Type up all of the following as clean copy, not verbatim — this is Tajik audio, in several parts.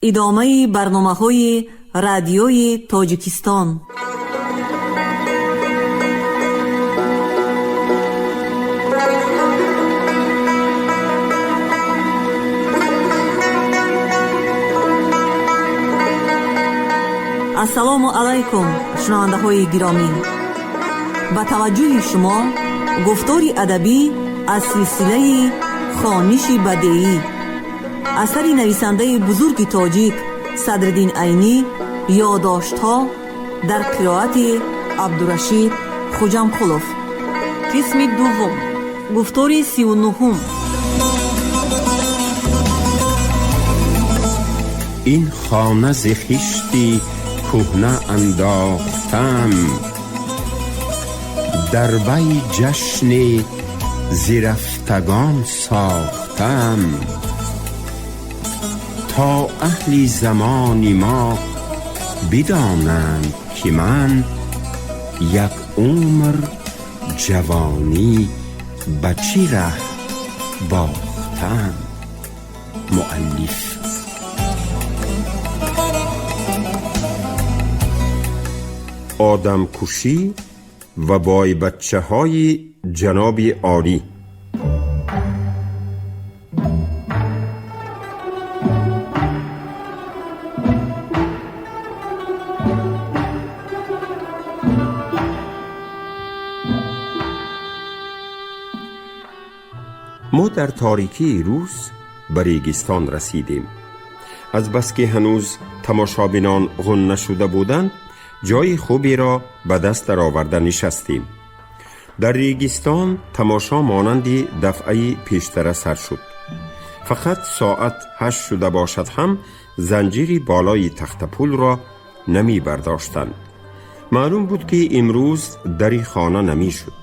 Идомаи барномаҳои Радиои Тоҷикистон. Ассалому алайкум, шунавандаҳои гиромӣ. Ба таваҷҷӯҳи шумо гуфтори адабӣ аз силсилаи «Хониши бадеӣ», асари нависандаи бузурги тоҷик Садриддин Айнӣ, «Ёдоштҳо» дар қироати Абдурашид Хуҷамқулов. Қисми дуввум, гуфтори 39-ум. Ин хона зи хишти кӯҳна андохтам, дар вай ҷашни зирафтагон сохтам, то аҳли замони мо бидонанд, ки ман як умр ҷавонӣ ба чӣ раҳ бохтам. Муаллиф. Одамкушӣ ва бойбаччаҳои ҷаноби олӣ. Мо дар торикии рӯз ба регистон расидем. Азбаски ҳанӯз тамошобинон ғун нашуда буданд, ҷои хуберо ба даст дароварда нишастем. Дар регистон тамошо монанди дафъаи пештара сар шуд. Фақат соат 8 шуда бошад ҳам, занҷири болои тахтапулро намебардоштанд. Маълум буд, ки имрӯз дари хона намешуд.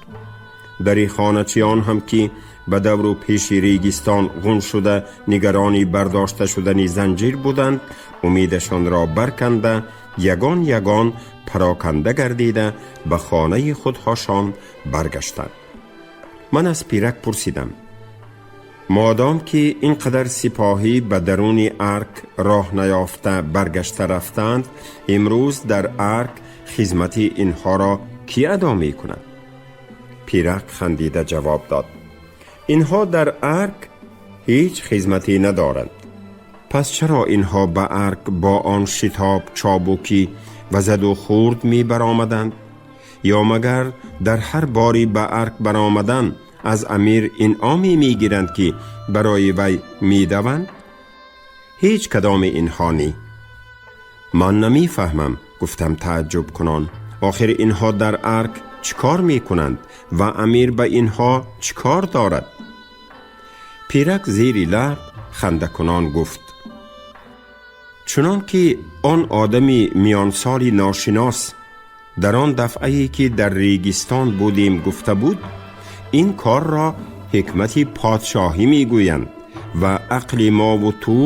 Дари хоначиён ҳам, ки ба давру пеши регистон ғун шуда, нигарони бардошта шудани занҷир буданд, умедашонро барканда, ягон ягон пароканда гардида, ба хонаи худҳошон баргаштанд. Ман аз пирак пурсидам: модом ки ин қадар сипоҳӣ ба даруни арк роҳ наёфта баргашта рафтанд, имрӯз дар арк хизмати инҳоро кӣ адо мекунад? Пирак хандида ҷавоб дод: инҳо дар арк ҳеҷ хизмате надоранд. Пас чаро инҳо ба арк бо он шитоб, чобукӣ ва заду хурд мебаромаданд? Ё магар дар ҳар бори ба арк баромадан аз амир инъоме мегиранд, ки барои вай медаванд? Ҳеҷ кадоми инҳо не. Ман намефаҳмам, гуфтам тааҷҷуб кунон. Охир инҳо дар арк чӣ кор мекунанд ва амир ба инҳо чӣ кор дорад? Пирак зери лаб хандакунон гуфт: чунон ки он одами миёнсоли ношинос дар он дафъае, ки дар регистон будем, гуфта буд, ин корро ҳикмати подшоҳӣ мегӯянд ва ақли мову ту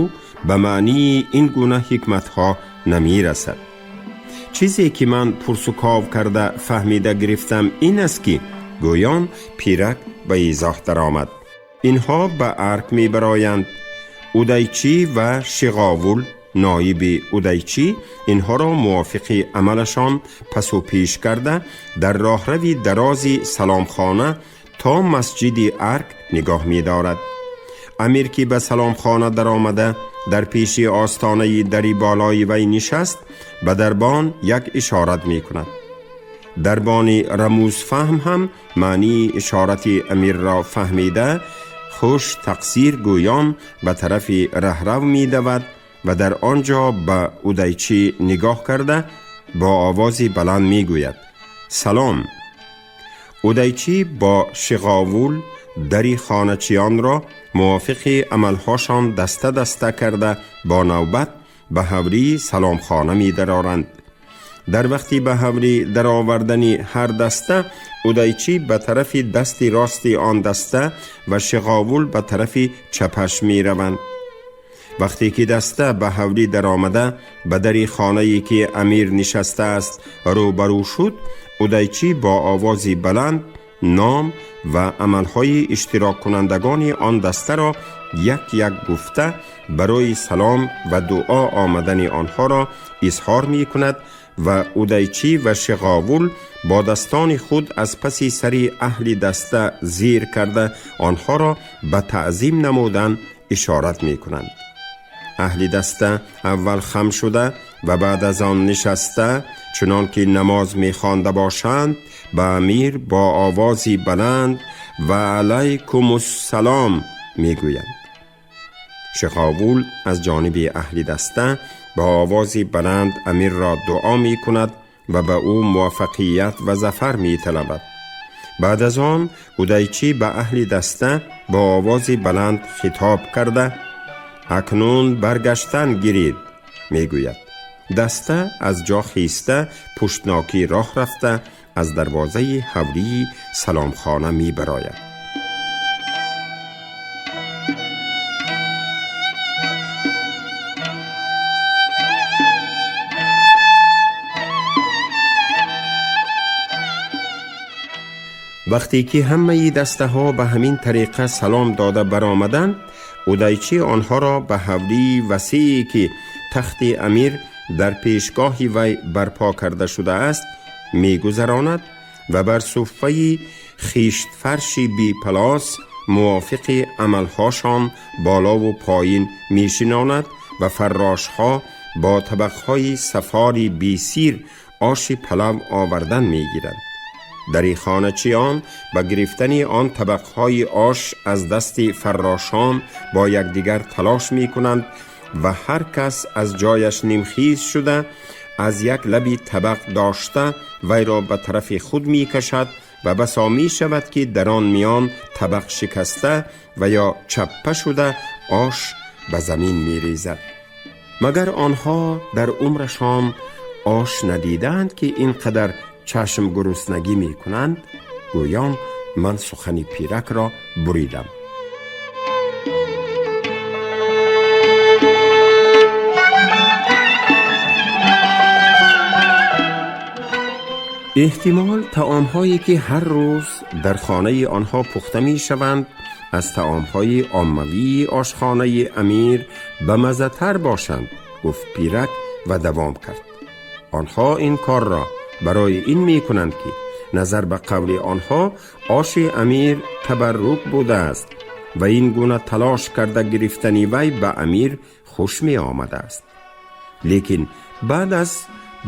ба маънии ин гуна ҳикматҳо намерасад. Чизе ки ман пурсуков карда фаҳмида гирифтам, ин аст ки, гӯён пирак ба изоҳ даромад, инҳо ба арк мебароянд, удайчӣ ва шиғовул, ноиби удайчӣ, инҳоро мувофиқи амалашон пасу пеш карда, дар роҳрави дарози саломхона то масҷиди арк нигоҳ медорад. Амир ки ба саломхона даромада, дар пеши остонаи дари болои вай нишаст, ба дарбон як ишорат мекунад. Дарбони рамузфаҳм ҳам маънии ишорати амирро фаҳмида, хуш тақсир гӯён ба тарафи раҳрав медавад ва дар он ҷо ба удайчӣ нигоҳ карда, бо овози баланд мегӯяд: «Салом». Удайчӣ бо шиғовул дари хоначиёнро мувофиқи амалҳошон даста даста карда, бо навбат ба ҳавлии саломхона медароранд. Дар вақти ба ҳавлӣ даровардани ҳар даста, удайчӣ ба тарафи дасти рости он даста ва шиғовул ба тарафи чапаш мераванд. Вақте ки даста ба ҳавлӣ даромада, ба дари хонае, ки амир нишастааст, рӯбарӯ шуд, удайчӣ бо овози баланд ном ва амалҳои иштироккунандагони он дастаро як як гуфта, барои салом ва дуо омадани онҳоро изҳор мекунад ва удайчӣ ва шиғовул бо дастони худ аз паси сари аҳли даста зир карда онҳоро ба таъзим намудан ишорат мекунанд. Аҳли даста аввал хам шуда ва баъд аз он нишаста, чунон ки намоз мехонда бошанд, ба амир бо овози баланд ва алайкумуссалом мегӯянд. Шиғовул аз ҷониби аҳли даста ба овози баланд амирро дуо мекунад ва ба ӯ муваффақият ва зафар металабад. Баъд аз он удайчӣ ба аҳли даста бо овози баланд хитоб карда: акнун баргаштан гиред, мегӯяд. Даста аз ҷо хиста пуштнокӣ роҳ рафта аз дарвозаи ҳавлии саломхона мебарояд. Вақте ки ҳамаи дастаҳо ба ҳамин тариқа салом дода баромаданд, удайчӣ онҳоро ба ҳавлии васеъе ки тахти амир дар пешгоҳи вай барпо карда шудааст мегузаронад ва бар суффаи хиштфарши бепалос мувофиқи амалҳошон болову поин мешинонад ва фаррошҳо бо табақҳои сафори бесир оши палав овардан мегиранд. Дарихоначиён ба гирифтани он табақҳои ош аз дасти фаррошон бо якдигар талош мекунанд ва ҳар кас аз ҷояш нимхез шуда аз як лаби табақ дошта вайро ба тарафи худ мекашад ва басо мешавад ки дар он миён табақ шикаста ва ё чаппа шуда ош ба замин мерезад. Магар онҳо дар умрашон ош надидаанд ки ин қадар чашм гуруснагӣ мекунанд? Гӯён ман сухани пиракро буридам. Эҳтимол таомҳое ки ҳар рӯз дар хонаи онҳо пухта мешаванд аз таомҳои оммавии ошхонаи амир ба маззатар бошанд, гуфт пирак ва давом кард. Онҳо ин корро барои ин мекунанд ки назар ба қавли онҳо оши амир табаррук будааст ва ин гуна талош карда гирифтани вай ба амир хуш меомадааст. Лекин баъд аз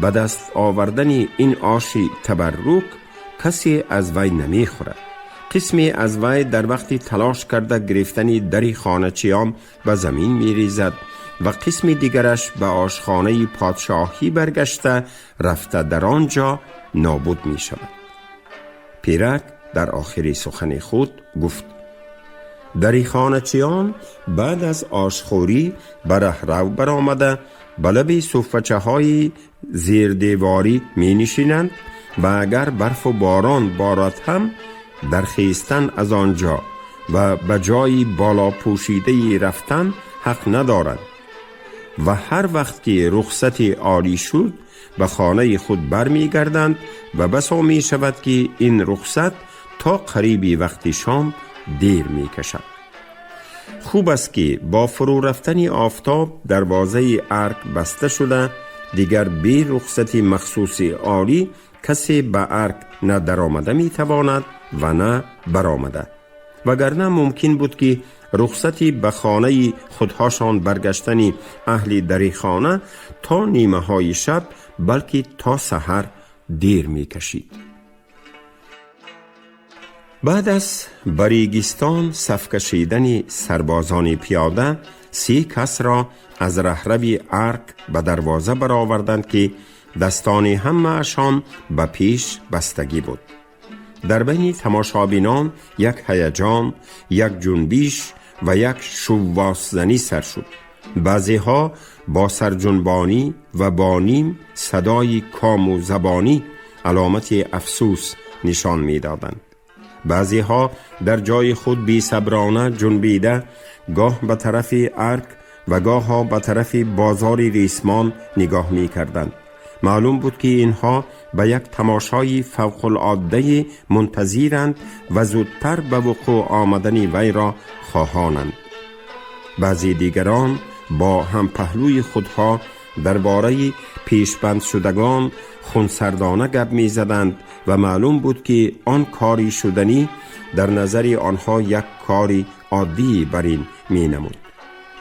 ба даст овардани ин оши табаррук касе аз вай намехӯрад. Қисме аз вай дар вақти талош карда гирифтани дари хоначиён ба замин мерезад ва қисми дигараш ба ошхонаи подшоҳӣ баргашта рафта дар он ҷо нобуд мешавад. Пирак дар охири сухани худ гуфт: дарихоначиён баъд аз ошхӯрӣ ба раҳрав баромада ба лаби суффачаҳои зердеворӣ менишинанд ва агар барфу борон борад ҳам дар хестан аз он ҷо ва ба ҷои болопӯшидаи рафтан ҳақ надоранд ва ҳар вақт ки рухсати олӣ шуд ба хонаи худ бармегарданд ва басо мешавад ки ин рухсат то қариби вақти шом дер мекашад. Хуб аст ки бо фурӯ рафтани офтоб дарвозаи арк баста шуда дигар бе рухсати махсуси олӣ касе ба арк на даромада метавонад ва на баромада. Вагарна мумкин буд ки рухсати ба хонаи худҳошон баргаштани аҳли дарихона то нимаҳои шаб, балки то саҳар дер мекашид. Баъд аз ба регистон сафкашидани сарбозони пиёда се касро аз раҳрави арк ба дарвоза бароварданд ки дастони ҳамаашон ба пеш бастагӣ буд. Дар байни тамошобинон як ҳаяҷон, як ҷунбиш ва як шуввосзанӣ сар шуд. Баъзеҳо бо сарҷунбонӣ ва бо ним садои кому забонӣ аломати афсӯс нишон медоданд. Баъзеҳо дар ҷои худ бесаброна ҷунбида гоҳ ба тарафи арк ва гоҳо ба тарафи бозори ресмон нигоҳ мекарданд. Маълум буд ки инҳо ба як тамошои фавқулоддае мунтазиранд ва зудтар ба вуқӯъ омадани вайро хоҳонанд. Баъзи дигарон با هم پهلوی خودها درباره پیشبند شدگان خونسردانه گپ می زدند و معلوم بود که آن کاری شدنی در نظر آنها یک کاری عادی بر این می نمود.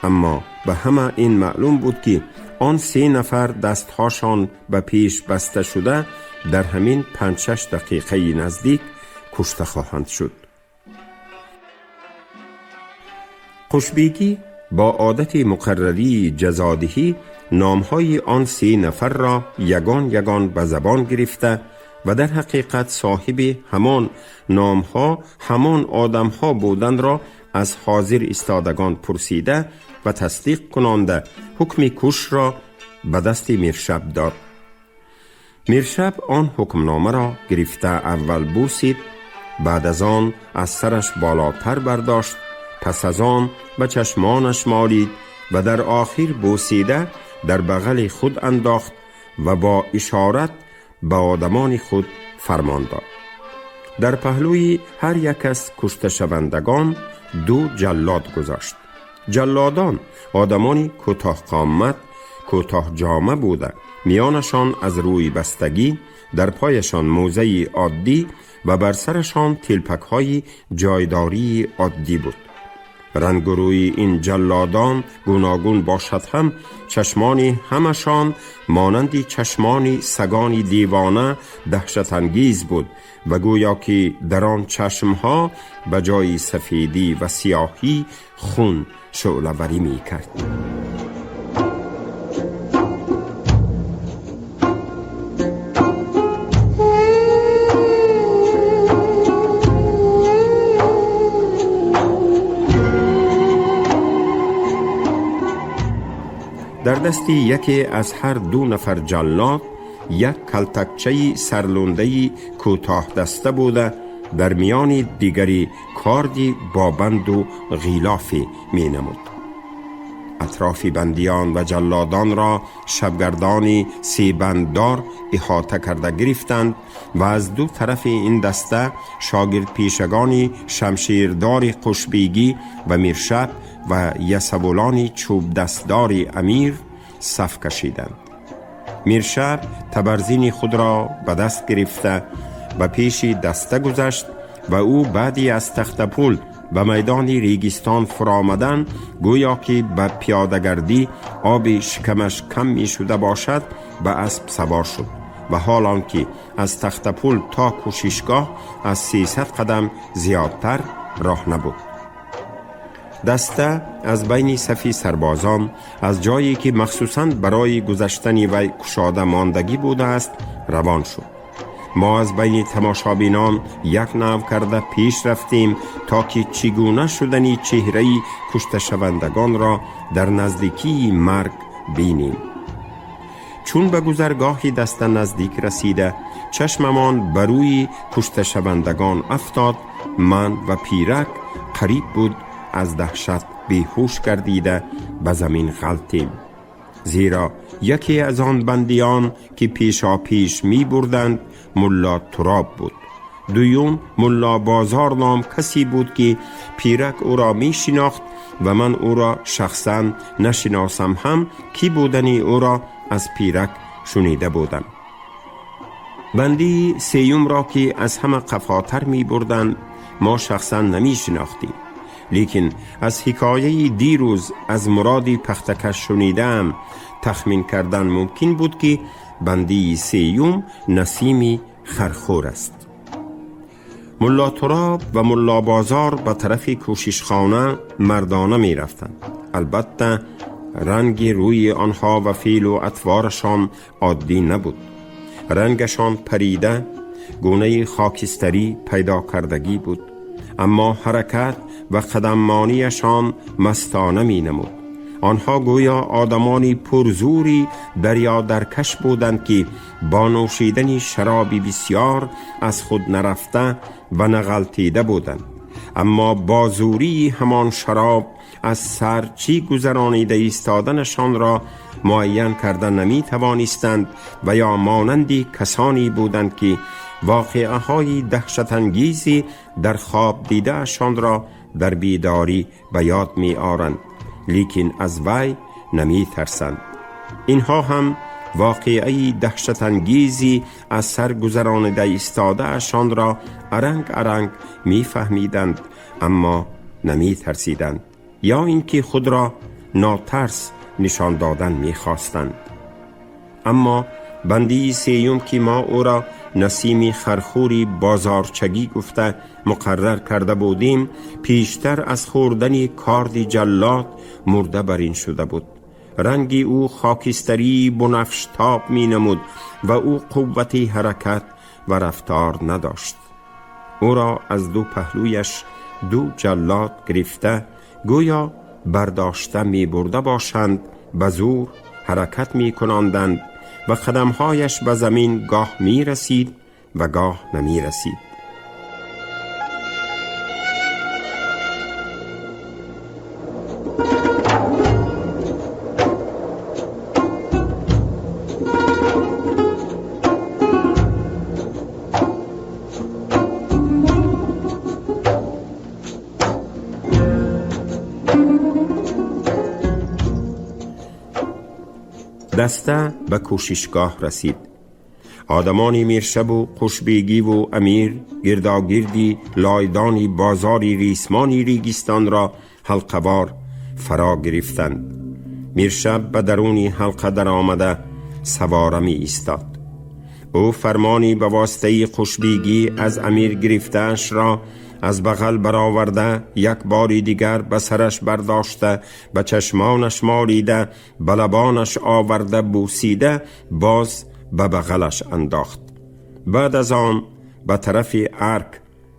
اما به همه این معلوم بود که آن 3 نفر دستهاشان به پیش بسته شده در همین 5-6 دقیقه نزدیک کشته خواهند شد. قشبیگی با عادت مقرری جزادهی نامهای آن 3 نفر را یگان یگان به زبان گرفته و در حقیقت صاحب همان نامها همان آدمها بودند را از حاضر ایستادگان پرسیده و تصدیق کنانده حکم کش را به دست میرشب داد. میرشب آن حکمنامه را گرفته اول بوسید، بعد از آن از سرش بالاتر برداشت، پس از آن به چشمانش مالید و در آخر بوسیده در بغل خود انداخت و با اشارت به آدمان خود فرمان داد. در پهلوی هر یک از کشته شوندگان 2 جلاد گذاشت. جلادان آدمانی کوتاه قامت، کوتاه جامه بوده، میانشان از روی بستگی، در پایشان موزه عادی و بر سرشان تلپک های جایداری عادی بود. رنگ و روی این جلادان گوناگون باشد هم چشمان همشان مانند چشمان سگان دیوانه دهشت انگیز بود و گویا که در آن چشمها به جای سفیدی و سیاهی خون شعله‌وری می کرد. در دست یکی از هر 2 نفر جلاد یک کلتکچه سرلونده‌ای کوتاه دسته بوده، در میان دیگری کاردی با بند و غلافی می نمود. اطراف بندیان و جلادان را شبگردانی 3 بنددار احاطه کرده گرفتند و از 2 طرف این دسته شاگرد پیشگانی شمشیردار قشبیگی و میرشب و یسبولانی چوب دستدار امیر صف کشیدند. میرشب تبرزین خود را به دست گرفته و پیش دسته گذشت و او بعدی از تخت پل به میدان ریگستان فرآمدن گویا که به پیاده‌گردی آب شکمش کم می شده باشد به اسب سوار شد و حال آنکه از تخت پل تا کوششگاه از 300 قدم زیادتر راه نبود. دسته از بین صفی سربازان از جایی که مخصوصاً برای گذشتن وی کشاده ماندگی بوده است روان شد. ما از بین تماشابینان یک نو کرده پیش رفتیم تا که چگونه شدنی چهره‌ای کشته شوندگان را در نزدیکی مرگ بینیم. چون به گذرگاه دسته نزدیک رسیده چشممان بر روی کشته شوندگان افتاد، من و پیرک قریب بود از دهشت بیهوش گردیده به زمین غلطیم، زیرا یکی از آن بندیان که پیشا پیش می بردند ملا تراب بود. دویم ملا بازار نام کسی بود که پیرک او را می شناخت و من او را شخصا نشناسم هم کی بودنی او را از پیرک شنیده بودم. بندی سیوم را که از همه قفاتر می بردند ما شخصا نمی شناختیم، لیکن از حکایه دیروز از مرادی پختکش شنیدم تخمین کردن ممکن بود که بندی سیوم نسیمی خرخور است. ملا تراب و ملا بازار به طرف کوششخانه مردانه می رفتند. البته رنگ روی آنها و فیل و اطوارشان عادی نبود. رنگشان پریده، گونه خاکستری پیدا کردگی بود، اما حرکت و قدمانیشان مستانه می نمود. آنها گویا آدمانی پرزوری دریا درکش بودند که با نوشیدن شرابی بسیار از خود نرفته و نغلطیده بودند، اما با زوری همان شراب از سر چی گذرانیده ایستادنشان را معین کرده نمی توانستند و یا مانند کسانی بودند که واقعه های دهشت انگیزی در خواب دیده شان را در بیداری به یاد می آرند، لیکن از وی نمی ترسند. اینها هم واقعی دهشت انگیزی از سر گذرانیده ایستاده اشان را ارنگ ارنگ می فهمیدند، اما نمی ترسیدند یا اینکه خود را ناترس نشان دادن می خواستند. اما بندی سیوم که ما او را نسیمی خرخوری بازارچگی گفته مقرر کرده بودیم، پیشتر از خوردن کارد جلاد مرده بر این شده بود. رنگ او خاکستری بنفشتاب می نمود و او قوت حرکت و رفتار نداشت. او را از دو پهلویش دو جلاد گرفته گویا برداشته می برده باشند، به زور حرکت می کناندند و قدمهایش به زمین گاه می رسید و گاه نمی رسید. دسته به کوششگاه رسید. آدمانی میرشب و خوشبیگی و امیر گرداگردی لایدانی بازاری ریسمانی ریگستان را حلقوار فرا گرفتند. میرشب به درونی حلقه در آمده سواره می ایستاد. او فرمانی به واسطه خوشبیگی از امیر گرفته‌اش را از بغل برآورده، یک باری دیگر به سرش برداشته، به چشمانش مالیده، به لبانش آورده بوسیده، باز به بغلش انداخت. بعد از آن به طرف ارک،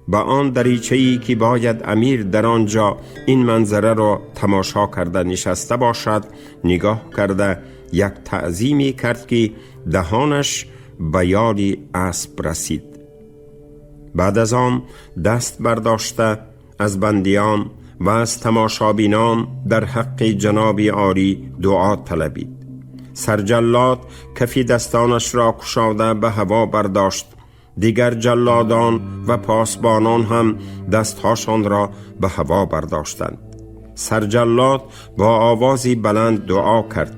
به آن دریچه‌ای که باید امیر در آنجا این منظره را تماشا کرده نشسته باشد نگاه کرده، یک تعظیمی کرد که دهانش به یاری اسب رسید. بعد از آن دست برداشته از بندیان و از تماشابینان در حق جناب عالی دعا طلبید. سرجلاد کفی دستانش را کشاده به هوا برداشت. دیگر جلادان و پاسبانان هم دستهاشان را به هوا برداشتند. سرجلاد با آوازی بلند دعا کرد: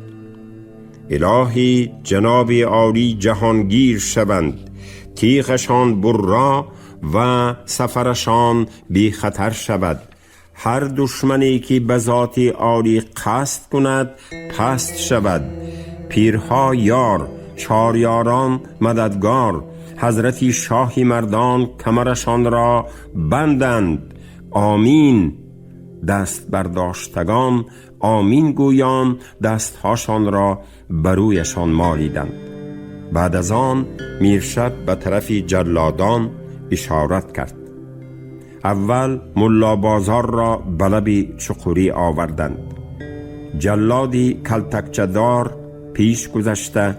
الهی جناب عالی جهانگیر شوند، تیغشان برا و سفرشان بی خطر شود. هر دشمنی که به ذات عالی قصد کند پست شود. پیرها یار، چاریاران مددگار، حضرت شاهی مردان کمرشان را بندند. آمین. دست برداشتگان آمین گویان دستهاشان را برویشان مالیدند. بعد از آن میرشب به طرف جلادان اشارت کرد. اول ملا بازار را به لب چقوری آوردند. جلادی کلتکچه دار پیش گذشته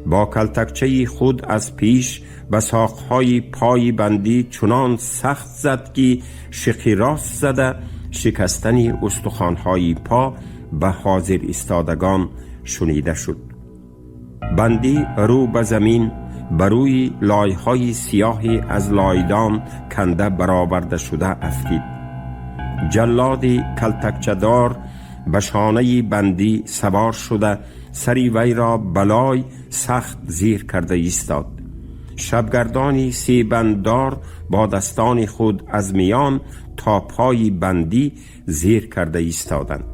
با کلتکچه خود از پیش به ساقهای پای بندی چنان سخت زد که شقی راست زده شکستن استخوانهای پا به حاضر ایستادگان شنیده شد. بندی رو به زمین بروی لایهای سیاهی از لایدان کنده برآورده شده افتید. جلادی کلتکچه دار به شانه بندی سوار شده سری وی را بلای سخت زیر کرده ایستاد. شبگردانی سیبنددار با دستان خود از میان تا پای بندی زیر کرده ایستادند.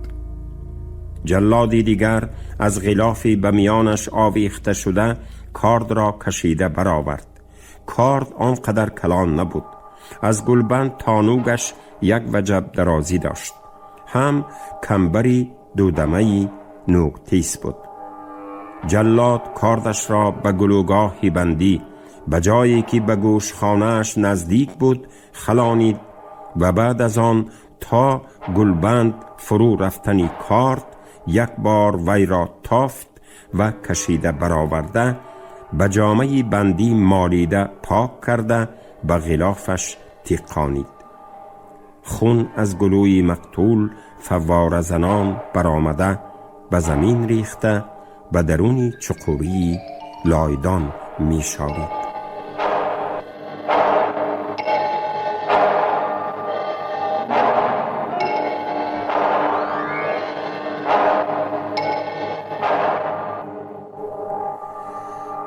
جلادی دیگر از غلافی به میانش آویخته شده کارد را کشیده برآورد. کارد آنقدر کلان نبود. از گلبند تا نوگش یک وجب درازی داشت. هم کمبری دودمه‌ای نوک تیز بود. جلاد کاردش را به گلوگاهی بندی به جایی که به گوشخانه‌اش نزدیک بود خلانید و بعد از آن تا گلبند فرو رفتنی کارد یک بار وی را تافت و کشیده برآورده به جامه بندی مالیده پاک کرده به غلافش تیقانید. خون از گلوی مقتول فواره زنان برآمده به زمین ریخته به درون چقوری لایدان می شارید.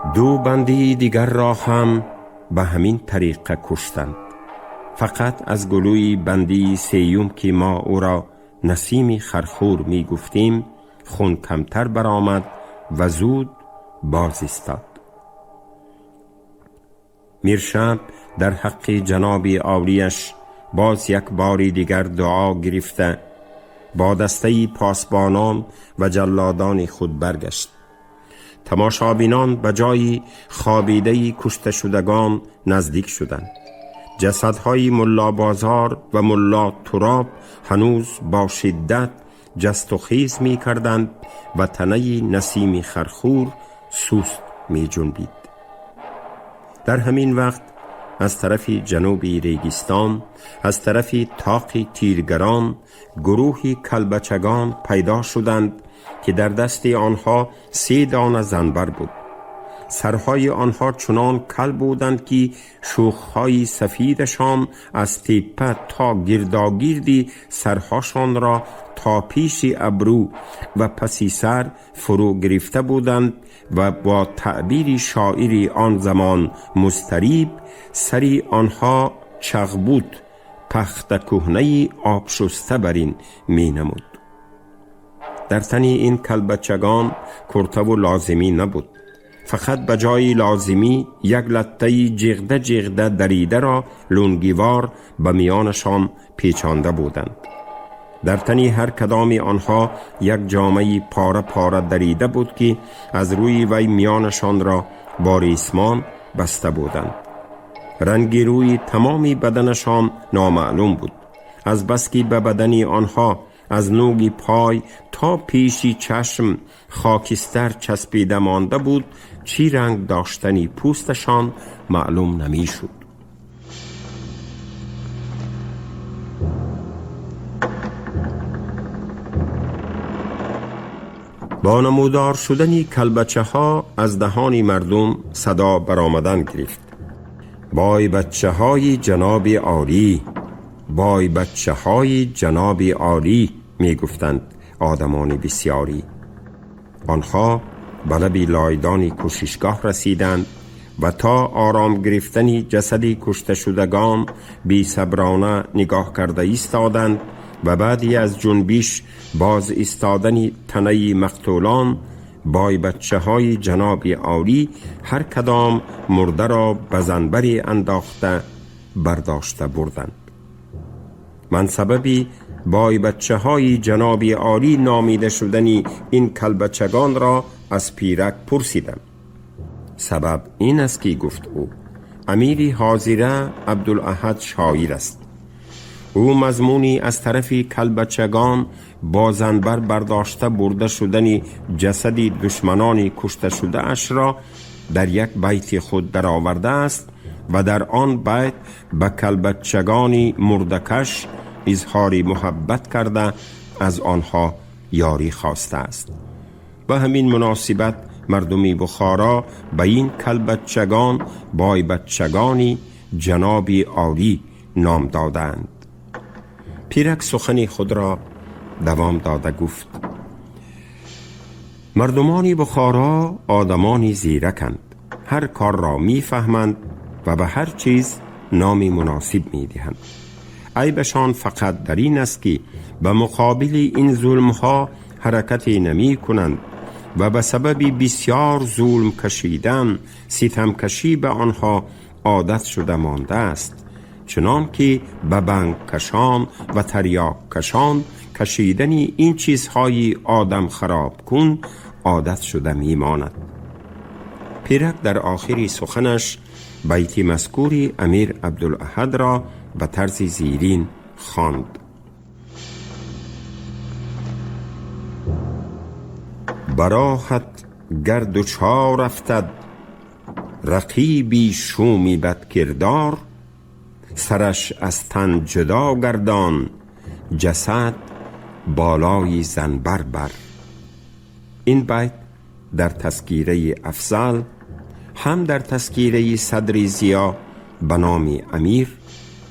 Ду бандии дигарро ҳам ба ҳамин тариқа куштанд. Фақат аз гулӯи бандии сеюм, ки мо ӯро Насими Хархур мегуфтем, хун камтар баромад ва зуд боз истод. Миршаб дар ҳаққи ҷаноби олияш боз як бори дигар дуо гирифта, бо дастаи посбонон ва ҷаллодони худ баргашт. Тамошобинон ба ҷои хобидаи кушташудагон наздик шуданд. Ҷасадҳои Мулло Бозор ва Мулло Туроб ҳанӯз бо шиддат ҷасту хез мекарданд ва танаи Насими Хархур суст меҷунбид. Дар ҳамин вақт аз тарафи ҷануби регистон, аз тарафи тоқи тиргарон, гурӯҳи калбачагон пайдо шуданд, ки дар дасти онҳо се дона занбар буд. Сарҳои онҳо чунон кал буданд, ки шӯхҳои сафидашон аз теппа то гирдогирди сарҳошонро то пеши абрӯ ва паси сар фурӯ гирифта буданд ва бо таъбири шоири он замон Музтариб, сари онҳо чағбут пахта кӯҳнаи обшуста бар ин менамуд. Дар тани ин калбачагон куртаву лозимӣ набуд. Фақат ба ҷои лозимӣ як латтаи ҷиғда ҷиғда даридаро лунгивор ба миёнашон печонда буданд. Дар тани ҳар кадоми онҳо як ҷомаи пора пора дарида буд, ки аз рӯи вай миёнашонро бо ресмон баста буданд. Ранги рӯи тамоми баданашон номаълум буд. Аз баски ба бадани онҳо аз нӯги пой то пеши чашм хокистар часпида монда буд, чӣ ранг доштани пӯсташон маълум намешуд. Бо намудор шудани калбачаҳо аз даҳони мардум садо баромадан гирифт: бой бачаҳои ҷаноби олӣ, бой бачаҳои ҷаноби олӣ, мегуфтанд одамони бисёрӣ. Онҳо ба лаби лойдони кӯшишгоҳ расиданд ва то ором гирифтани ҷасади кушташудагон бесаброна нигоҳ карда истоданд ва баъди аз ҷунбиш боз истодани танаи мақтулон, бой бачаҳои ҷаноби олӣ ҳар кадом мурдаро ба занбаре андохта бардошта бурданд. Ман сабаби бой бачаҳои ҷаноби олӣ номида шудани ин калбачагонро аз пирак пурсидам. Сабаб ин аст ки, гуфт ӯ, амири ҳозира Абдулаҳад шоир аст. Ӯ мазмуни аз тарафи калбачагон бо занбар бардошта бурда шудани ҷасади душманони кушташудаашро дар як байти худ даровардааст ва дар он байт ба калбачагони мурдакаш изҳори муҳаббат карда, аз онҳо ёрӣ хостааст. Ба ҳамин муносибат мардуми Бухоро ба ин калбачагон бойбачагони ҷаноби олӣ ном додаанд. Пирак сухани худро давом дода гуфт: мардумони Бухоро одамони зираканд, ҳар корро мефаҳманд ва ба ҳар чиз номи муносиб медиҳанд. Айбашон фақат дар ин аст, ки ба муқобили ин зулмҳо ҳаракате намекунанд ва ба сабаби бисёр зулм кашидан ситамкашӣ ба онҳо одат шуда мондааст, чунон ки ба бангкашон ва тарёккашон кашидани ин чизҳои одам харобкун одат шуда мемонад. Пирак дар охири суханаш байти мазкури амир Абдулаҳадро ба тарзи зерин хонд: бароҳат гар дучор афтад рақиби шуми бадкирдор, сараш аз тан ҷудо гардон, ҷасад болои занбар бар. Ин байт дар тазкираи Афзал ҳам дар тазкираи Садри Зиё ба номи амир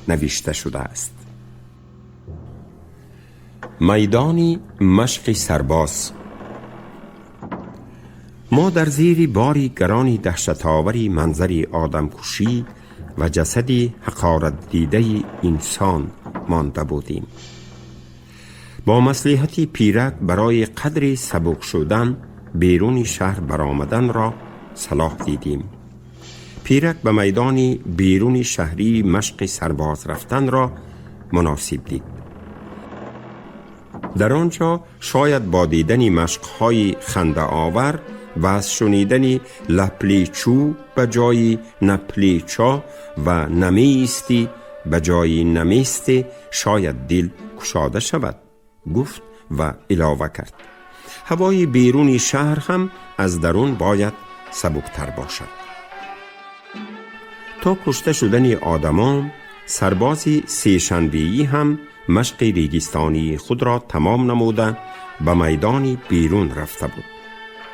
навишта шудааст. Майдони машқи сарбоз. ما در زیر باری گرانی دهشت‌آوری منظری آدمکشی و جسدی حقارت دیده انسان مانده بودیم. با مصلحت پیرک برای قدری سبک شدن بیرون شهر برآمدن را صلاح دیدیم. پیرک به میدان بیرون شهری مشق سرباز رفتن را مناسب دید. در آنجا شاید با دیدن مشقهای خنده آور و از شنیدن لپلیچو به جای نپلیچا و نمیستی به جای نمیستی شاید دل کشاده شود، گفت و علاوه کرد: هوای بیرون شهر هم از درون باید سبکتر باشد. تا کشته شدن آدمان، سرباز سه‌شنبه‌ای هم مشق ریگستانی خود را تمام نموده به میدان بیرون رفته بود.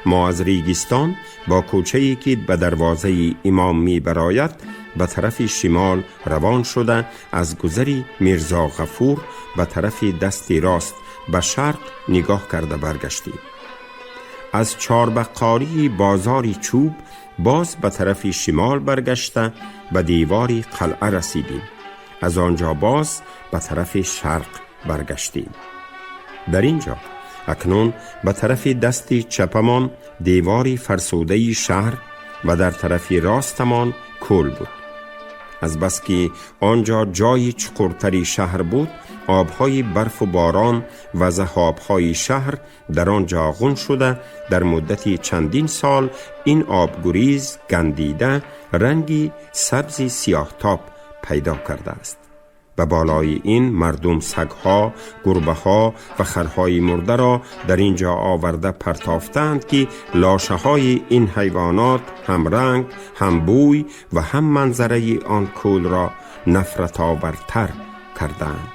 ما از ریگستان با کوچه‌ای که به دروازه امام می براید به طرف شمال روان شده، از گذری میرزا غفور به طرف دست راست به شرق نگاه کرده برگشتیم. از چاربقاری بازار چوب باز به طرف شمال برگشته به دیوار قلعه رسیدیم. از آنجا باز به طرف شرق برگشتیم. در اینجا اکنون به طرف دست چپمان دیواری فرسوده شهر و در طرف راستمان کول بود. از بس که آنجا جای چقورتری شهر بود، آبهای برف و باران و زهابهای شهر در آنجا غن شده در مدت چندین سال این آبگریز گندیده رنگی سبز سیاه تاب پیدا کرده است. به بالای این مردم سگها، گربه‌ها و خرهای مرده را در اینجا آورده پرتافتند که لاشه های این حیوانات هم رنگ، هم بوی و هم منظره آن کول را نفرت آورتر کردند.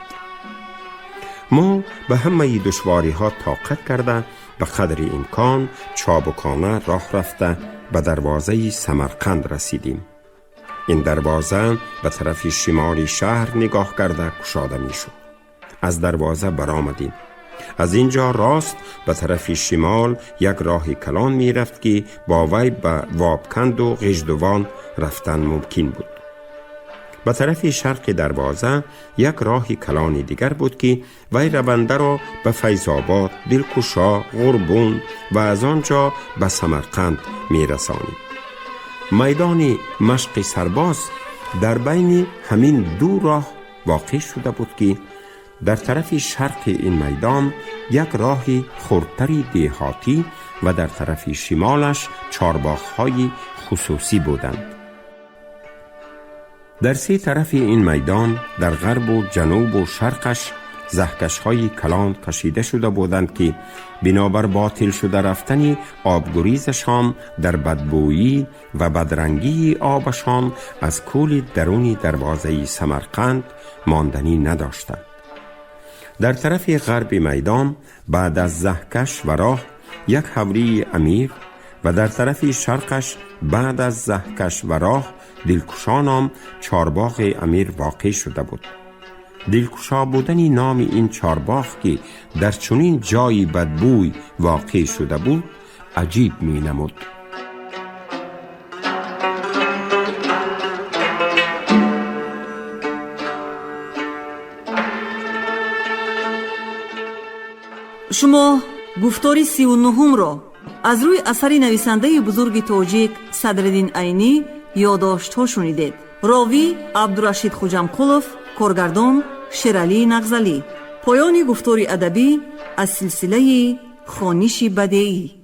ما به همه دشواری ها طاقت کرده به قدر امکان چابکانه راه رفته به دروازه سمرقند رسیدیم. این دروازه به طرف شمال شهر نگاه کرده کشاده می شد. از دروازه برآمدیم. از اینجا راست به طرف شمال یک راه کلان می رفت که با وی به وابکند و غژدوان رفتن ممکن بود. به طرف شرق دروازه یک راه کلان دیگر بود که وی رونده را به فیض آباد، دلکشا، غربون و از آنجا به سمرقند می رسانید. میدان مشق سرباز در بین همین دو راه واقع شده بود که در طرف شرق این میدان یک راه خردتری دهاتی و در طرف شمالش چارباغ‌های خصوصی بودند. در سه طرف این میدان در غرب و جنوب و شرقش زهکش‌های کلان کشیده شده بودند که بنابر باطل شده رفتن آبگریزشان در بدبویی و بدرنگی آبشان از کول درون دروازه سمرقند ماندنی نداشتند. در طرف غرب میدان بعد از زهکش و راه یک حوری امیر و در طرف شرقش بعد از زهکش و راه دلکشا نام چارباغ امیر واقع شده بود. دلکشا بودن نام این چارباغ که در چنین جایی بدبوی واقع شده بود عجیب می نمود. شما گفتاری 39 را از روی اثر نویسنده بزرگ тоҷик Садриддин Айнӣ ёдоштҳо шунидед. Ровӣ Абдурашид Хуҷамкулов, коргардон Шералӣ Нағзалӣ. Поёни гуфтори адабӣ аз силсилаи хониши бадеӣ.